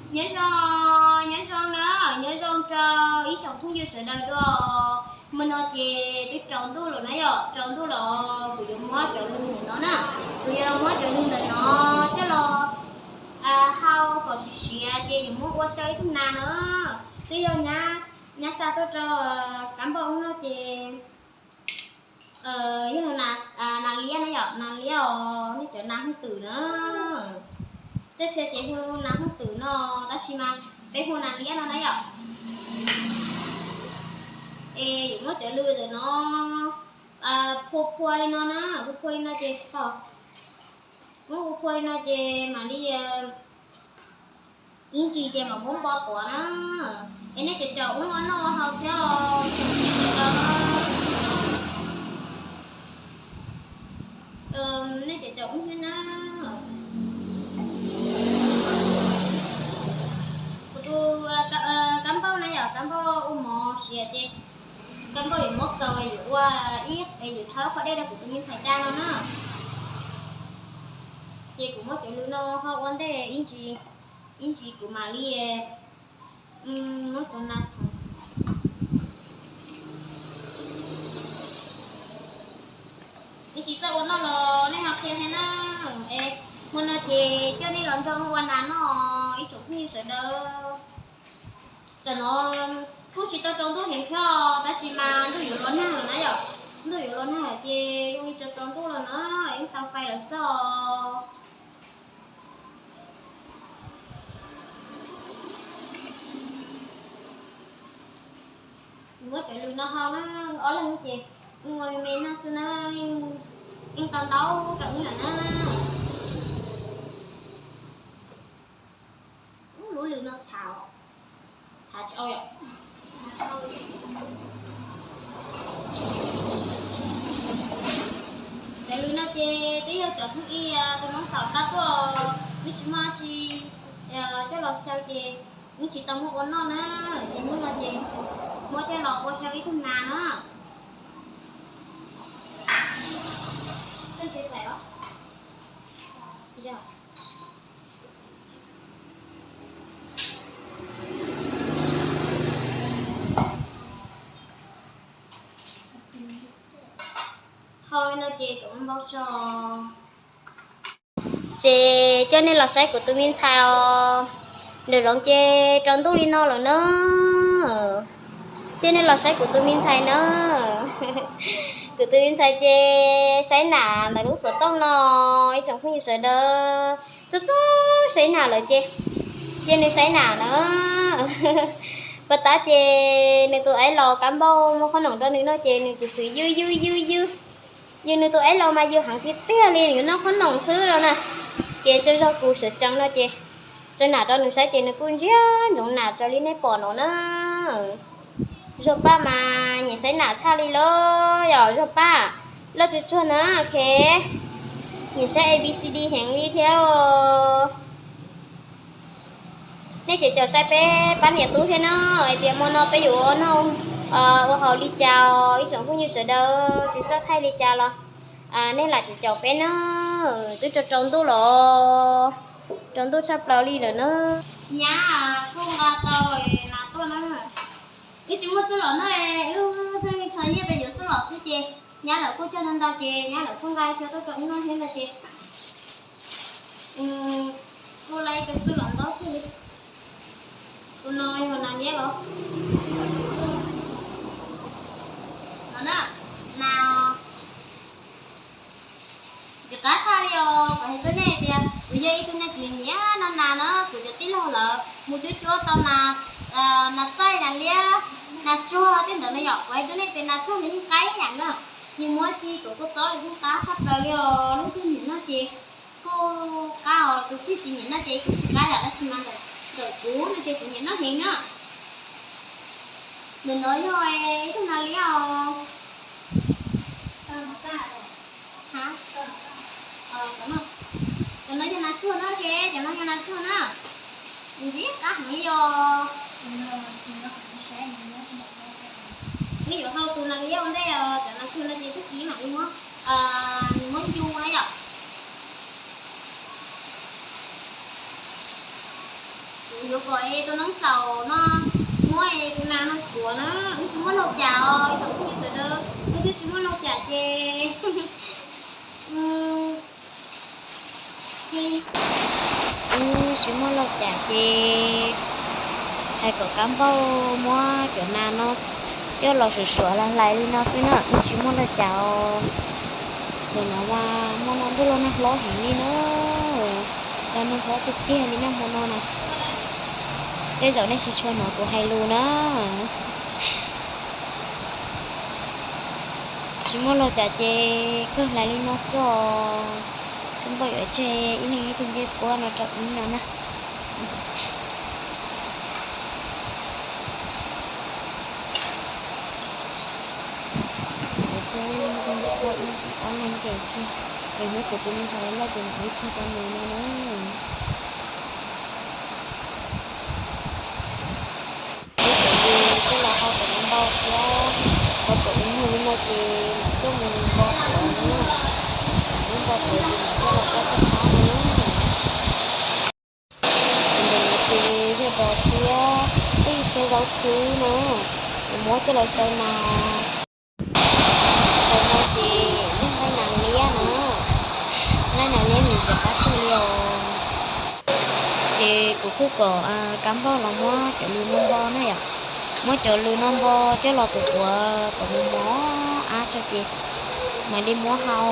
Nyob zoo, nyob zoo na, nyob zoo rau ib tsoom phooj ywg sawv daws dua. Hmo no ces twb tsaus ntuj lawm na yom, tsaus ntuj los kuv yuav muab cov lw ntawm no na, kuv yuav muab cov lw ntawm no coj los hau kom siav siav ces yuav muab ua xyaw ib tug nas na. Twb yog nyab xa tuaj rau kab npauj wb noj ces yog nas liab na yom, nas liab os, nej cov nas hooj twm na. Tej txhia ces hu nas hooj twm no, tab sis mas peb hu nas liab no na yom. Es yuav muab cov lw ntawm no phua phua li no na, phua phua li no ces muab phua phua li no ces mam li ib ntsis ces mam muab npo tuav na. Es nej cov caum wb ua noj ua haus thiab os, tsoom phooj ywg sawv daws, nej cov caum wb thiab na. Kuv tus kab npauj na yom, kab npauj ua mov siav ces kab npauj yuav muab kaus yuav ua ib, yuav rhaub qhov dej rau kuv tus me ntxhais da no na. Ces kuv muab cov lw no ho ua ntej ib ntsis, ib ntsis kuv mam li muab cov nas txhoov. Ib ntsis txawj ua noj los nej ho qhia thiab na. Es hmo no ces coj nej los nrog ua nas noj ib tsoom phooj ywg sawv daws. Tam no kuj tsis tau tsaus ntuj heev thiab tab sis mas ntuj yuav los nag lawm na yom. Ntuj yuav los nag lawm ces zoo li tsaus tsaus ntuj lawm na, yeej tau fais lawm xwb os. Muab cov lw no ho na, ob leeg ces ua me me noj xwb na, yeej tau ntau rau wb lawm na. Lub lw no txhav, txhav tsis au yom. Cov lw no ces twb yog cov phooj ywg tus noob xaum xa tuaj, wb tsis muaj tsi coj los xyaw ces wb tsis tau muab ua noj na, ces hnub no ces muab coj los ua xyaw ib tug nas na. Ho no ces kom npau so. Ces coj nej los saib kuv tus me ntxhais os. Nram zoov ces rau ntuj li no lawm na. Coj nej los saib kuv tus me ntxhais na. Kuv tus me ntxhais ces saib nam ntawm lub xov tooj no, ib tsoom phooj ywg sawv daws txog txog saib nam lawm ces cia nws saib nam na. Puag ta ces nws tus aib laus kab npauj muab qhob noom rau nws noj ces nws tus xwm ywj ywj ywj ywj. Yws nws tus aib laus mas yws heev tiag tiag li, nws noj qhob noom xwb los na. Ces tsaug zog kuv sawv tsees no ces tsaws nam rau nws saib ces nws kuj ntsia ntsoov nam raws li nej pom no na. Zog Paj mas nyiam saib nam tshaj li lawm yom Zog Paj. Loj tsuag tsuag na, ok. Nyiam saib A B C D heev li thiab. Nej cov caum saib peb pab niam tub thiab na, hais tias hmo no peb yuav ua noj ua haus li cas, ib tsoom phooj ywg sawv daws tsis txawj thaij li cas los nej lam cov caum peb na. Twb rau rau ntuj los, rau ntuj tshaj plaws li lawm na. Nyab kuj nqa tau nas tuaj na. Wb tsis muaj txuj lom noj, wb pheej ntshaw nyiaj pes yuav txuj lom xwb ces nyab lawv kuj cog ntau ntau ces nyab lawv kuj nqa cov tuaj rau wb noj thiab ntag ces kuj la cov txuj lom ntau thiab. Tus no yog nas liab los? No na, nas ntxim qab tshaj li os. Kuv hais rau nej tias kuv yog ib tug neeg nyiam noj nas na, kuv cov tij laug lawv mus cuab cuab tau nas, nas txaij, nas liab, nas tsuag tej ntawd no yom. Kuv hais rau nej tias nas tsuag nws yeej qab ib yam na, nws muab ci kom kua txob los yeej qab tshaj plaws li os. Leej twg nyiam noj ces kuj qab os, tus twg tsis nyiam noj ces kuj tsis qab yom, tab sis mas ntawm kuv no ces kuv nyiam noj heev na. Ntawm no yog ib tug nas liab os. Cov no yog nas tsuag na, cov no yog nas tsuag na. Nws ntxim qab heev li os. Wb yuav hau tus nas liab ua ntej, cov nas tsuag no ces tag kis mam li muab, nws muab ncu na yom. Kuv yuav kom es tus noob xaus no muab es tus nas no tsuav na, wb tsis muaj lauj cas os ib tsoom phooj ywg sawv daws, wb twb tsis muaj lauj cas ces wb tsis muaj lauj cas ces hais kom Kab Npauj muab cov nas no coj los suav suav hlais hlais li no xwb na, wb tsis muaj lauj cas os. Ntawm no mas hmo no ntuj los nag hlob heev li na, los nag hlob tiag tiag li na hmo no na. Tej zaum nej tsis tshua hnov kuv hais lus na. Tsis muaj lauj cas ces kawg hlais li no xwb os. Kab Npauj yuav tseg ib leeg ib tug ncej puab no rau wb no na. Yuav tseg ib leeg ib tug ncej puab, ob leeg ces tseg, es muab kuv tus me ntxhais loj ces mam li tseg rau nws no na. Muab cov lws coj los hau kom npau thiab, hau kom ub nyuag li no ces mam coj mus npo tuav na. Muab npo tuav ces mam coj los ua paj qab na. Ces ntawm no ces yog dos thiab qij thiab zaub xwb na, es muab coj los xaws nas. Ntawm no ces yog nqaij nas liab na, nqaij nas liab nws ntxim qab kawg li os. Ces kuv kuj kom Kab Npauj los muab cov lws no npo na yom, muab cov lws no npo coj los tuav tuav kom mus mos ab tso ces mam li muab hau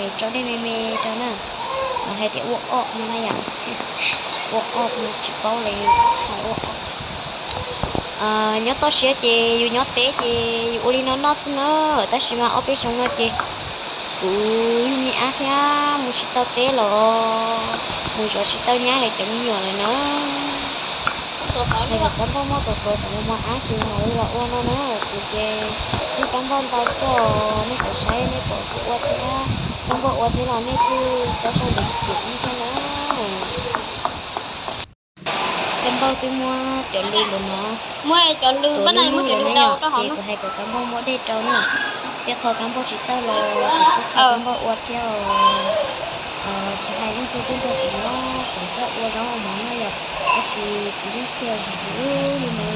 es rau dej me me rau na. Lawv hais tias ua ob no na yom, ua ob no tsis paub li, hais ua ob. Nyob toj siab ces yus nyob teb ces yus ua li no noj xwb na, tab sis mas ob peb xyoo no ces kuv yug me ab thiab mus tsis tau teb los mus zov tsis tau nyab li cov me nyuam lawm na. Hais kom Kab Npauj muab tuav tuav kom mus mos ab ces mam li los ua no na. Kuv ces txib Kab Npauj ntau xwb os, nej cov saib nej pom kuv ua thiab Kab Npauj ua thiab los nej kuj xav sau ntawv tim tim thiab na. Kab Npauj twb muab cov lws ntawm no tuav lwj lwj lawm na yom, ces kuv hais kom Kab Npauj muab dej rau na. Tej qho Kab Npauj tsis txawj los kuv kuj txhawb Kab Npauj ua thiab os. Tsis hais leej twg tuaj nrog kuv nyob kuv txawj ua zaub ua mov na yom, tab sis kuv yeej qhia thaum kuv ub li no.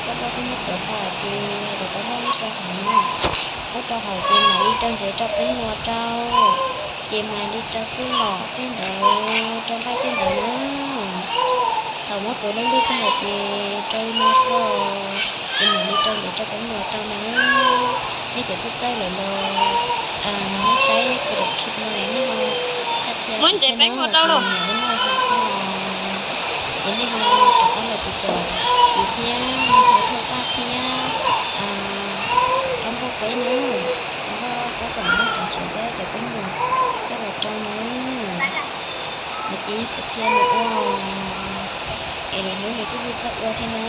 Kab Npauj twb muab tuav tas ces hais kom Kab Npauj muab rau hauv na, muab rau hauv ces mam li rau ntsev rau peb muag rau, ces mam li rau txuj lom tej ntawd rau nqaij tej ntawd na. Thaum muab tuav lwj lwj tag ces rau li no xwb, ces mam li rau ntsev rau peb muag rau na. Nej cov txawj txawj lawm los nej saib kuv daim clip no nej ho txhaj qhia kuv thiab na, kuv nyiam ua noj ua haus thiab os. Es nej ho rov qab los ces caum kuv thiab me ntxhais Zuag Paj thiab Kab Npauj peb na. Kab Npauj tab tom muab cov tsev thiab cov peb muag coj los rau na. Nws ces yog kuv qhia nws ua, es lwm hnub nws thiaj li txawj ua thiab na.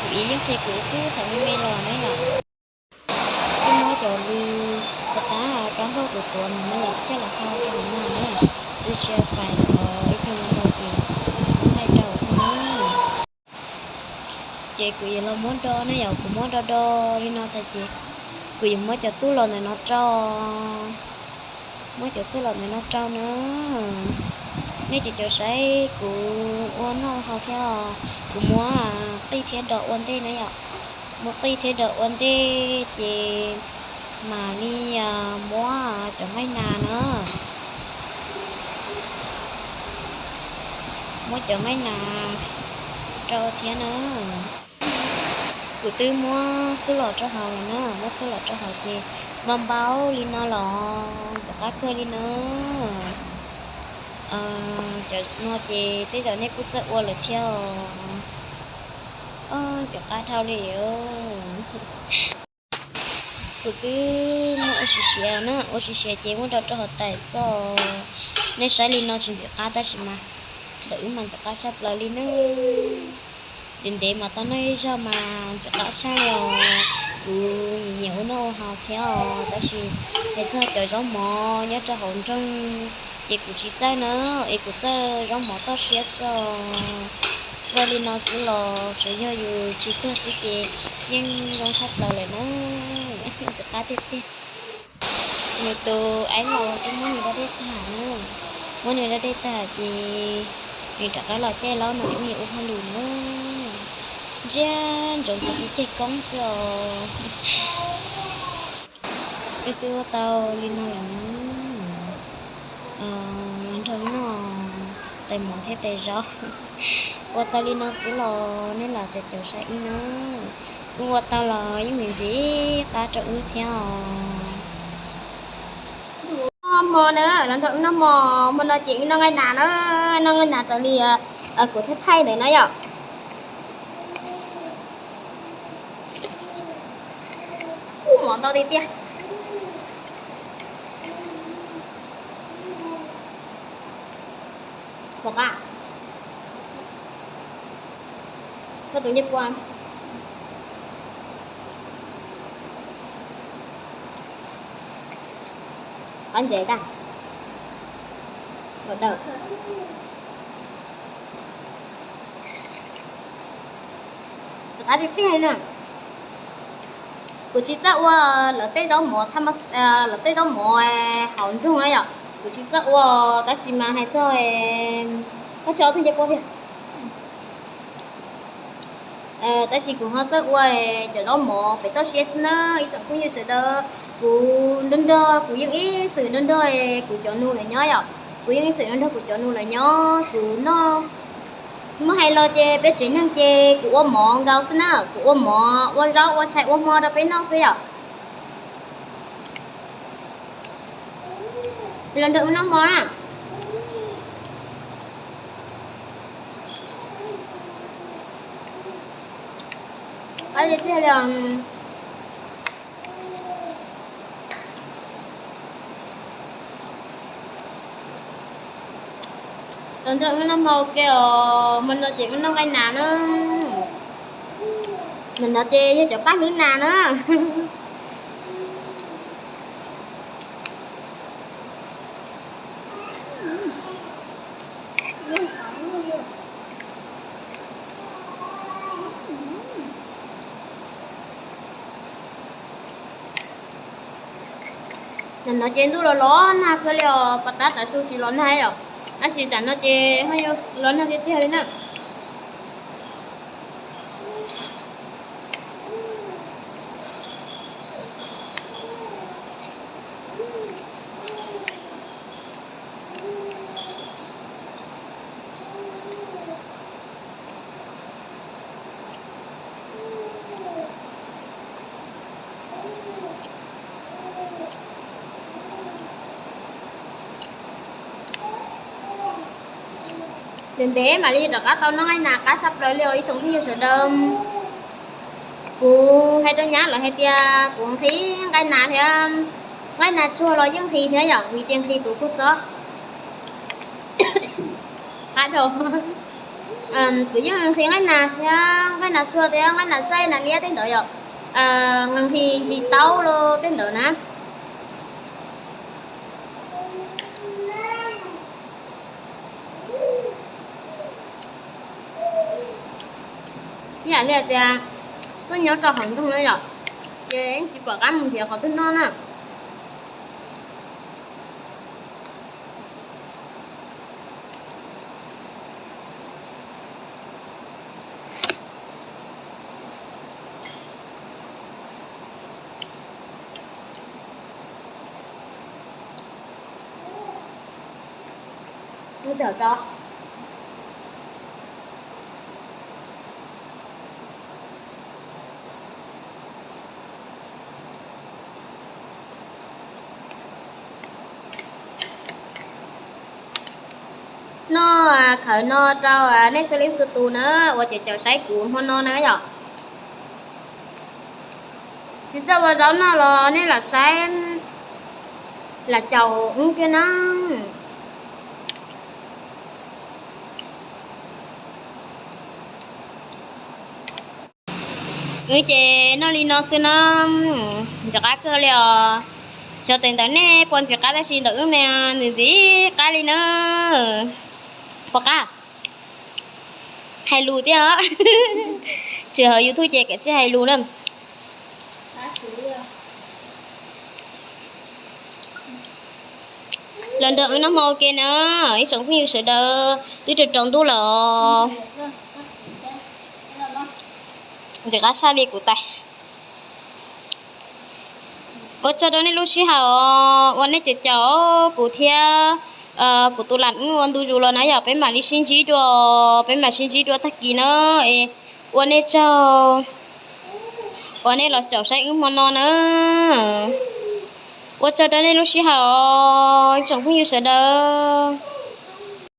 Kuv ib yeej qhia kuv ub thaum me me los na yom. Twb muab cov lws puas tab Kab Npauj tuav tuav no na yom coj los hau rau hauv no na, twb tsis fais los ib pliag no ces kuv muab nqaij rau xwb na. Ces kuv yuav los muab do na yom, kuv muab do do li no tag ces kuv yuav muab cov txuj lom ntawm no rau, muab cov txuj lom ntawm no rau na. Nej cov cov saib kuv ua noj haus thiab os, kuv muab qij thiab dos ua ntej na yom. Muab qij thiab dos ua ntej ces mam li muab cov nqaij nas na, muab cov nqaij nas rau thiab na. Kuv twb muab txuj lom rau hauv lawm na, muab txuj lom rau hauv ces npau npau li no los ntxim qab kawg li na. Cov no ces tej zaum nej kuj txawj ua lawm thiab os. Ntxim qab dhau li. Kuv twb muab ua siav siav na, ua siav siav ces muab do rau hauv tais xwb. Nej saib li no tsis ntxim qab tab sis mas ntawm wb mas ntxim qab tshaj plaws li na. Ntev ntev mas tau noj ib zaug mas ntxim qab tshaj li os. Kuv nyiam nyiam ua noj ua haus thiab os, tab sis hais txog cov zaub mov nyob rau hauv nroog ces kuv tsis txawj na, es kuv txawj zaub mov toj siab xwb os. Txawj li no xwb los tsuas yog yus tsis tuag xwb ces yeej zoo tshaj plaws lawm na. Ntxim qab tiag tiag. Nws tus aib laus twb muab nws da dej tag na, muab nws da dej tag ces Nws rov qab los caij laub no ib niam ua hauj lwm na. Ntsia ntsoov kuv tus ceg koob xwb os. Wb twb ua tau li no lawm na. Los nrog wb noj tais mov thiab tais zaub. Ua tau li no xwb los nej los caum caum saib wb na. Wb ua tau los yeej ntxim ntxim qab rau wb thiab os. Noj hmo na, los nrog wb noj hmo. Hmo no ces wb noj nqaij nas na, noj nqaij nas raws li kuv thaij thaij ntawd na yom. Ub, mov ntau tiag tiag. Pom qab. Koj tus ncej puab. Qab ntses tag. Los daws. Txawm qab tiag tiag li na. Kuv tsis txawj ua lawv tej zaub mov, lawv tej zaub mov hauv nroog na yom. Kuv tsis txawj ua, tab sis mas hais txog, koj tsis ob tug ncej puab tiag. Tab sis kuv ho txawj ua cov zaub mov pem toj siab xwb na ib tsoom phooj ywg sawv daws. Kuv nrog nrog, kuv yeej ib txwm nrog nrog kuv cov nus lawv nyob yom. Kuv yeej ib txwm nrog nrog kuv cov nus lawv nyob, kuv noj. Muab hais los ces peb tsev neeg ces kuv ua mov nkaus xwb na, kuv ua mov, ua zaub, ua tshais, ua hmo rau peb noj xwb yom. Los nrog wb noj hmo na. Qab tiag tiag li os. Los nrog wb noj hmo ua ke os, hmo no ces wb noj nqaij nas na. Ntawm no ces yog cov paj hlwb nas na. Ntawm no ces ntuj los los nag kawg li os, pas tab tav su tsis los nag yom. Tab sis tsam no ces ho yuav los nag tiag tiag li na. Ntev ntev mam li rov qab tau noj nqaij nas qab tshaj plaws li os ib tsoom phooj ywg sawv daws. Kuv hais rau nyab lawv hais tias kuv nqhis nqaij nas thiab, nqaij nas tsuag los yeej nqhis thiab yom, vim tias nqhis tus kua txob. Qab dhau. Kuv yeej nqhis nqaij nas thiab, nqaij nas tsuag thiab, nqaij nas txaij nas liab tej ntawd yom, nqhis ntsis taub los tej ntawd na. Ib yam li tias tuaj nyob rau hauv nroog na yom, ces yeej tsis pom qab mus nrhiav qhov twg noj na. Noj khawv no rau nej txhua leej txhua tus na uas caum caum saib kuv hmo no na yom. Tsis txawj ua zaub noj los nej lam saib, lam caum wb kiag na. Wb ces noj li no xwb na, ntxim qab kawg li os. Xyov tes ntawd nej puas ntxim qab tab sis ntawm wb mas ntxim ntxim qab li na. Puas qab? Hais lus thiab os. Tsis hauv YouTube ces kav tsij hais lus na. Los nrog wb noj hmo ua ke na, ib tsoom phooj ywg sawv daws, twb rau rau ntuj lawm os. Ntim qab sab li kuv tais. Ua tsaug rau nej lub sij hawm os, ua nej caum caum kuv thiab kuv tus lam wb ua ntu zus los na yom, peb mam li sib ntsib dua, peb mam sib ntsib dua tag kis na. Es ua nej tsaug uas nej los caum saib wb hmo no na. Ua tsaug rau nej lub sij hawm os, ib tsoom phooj ywg sawv daws.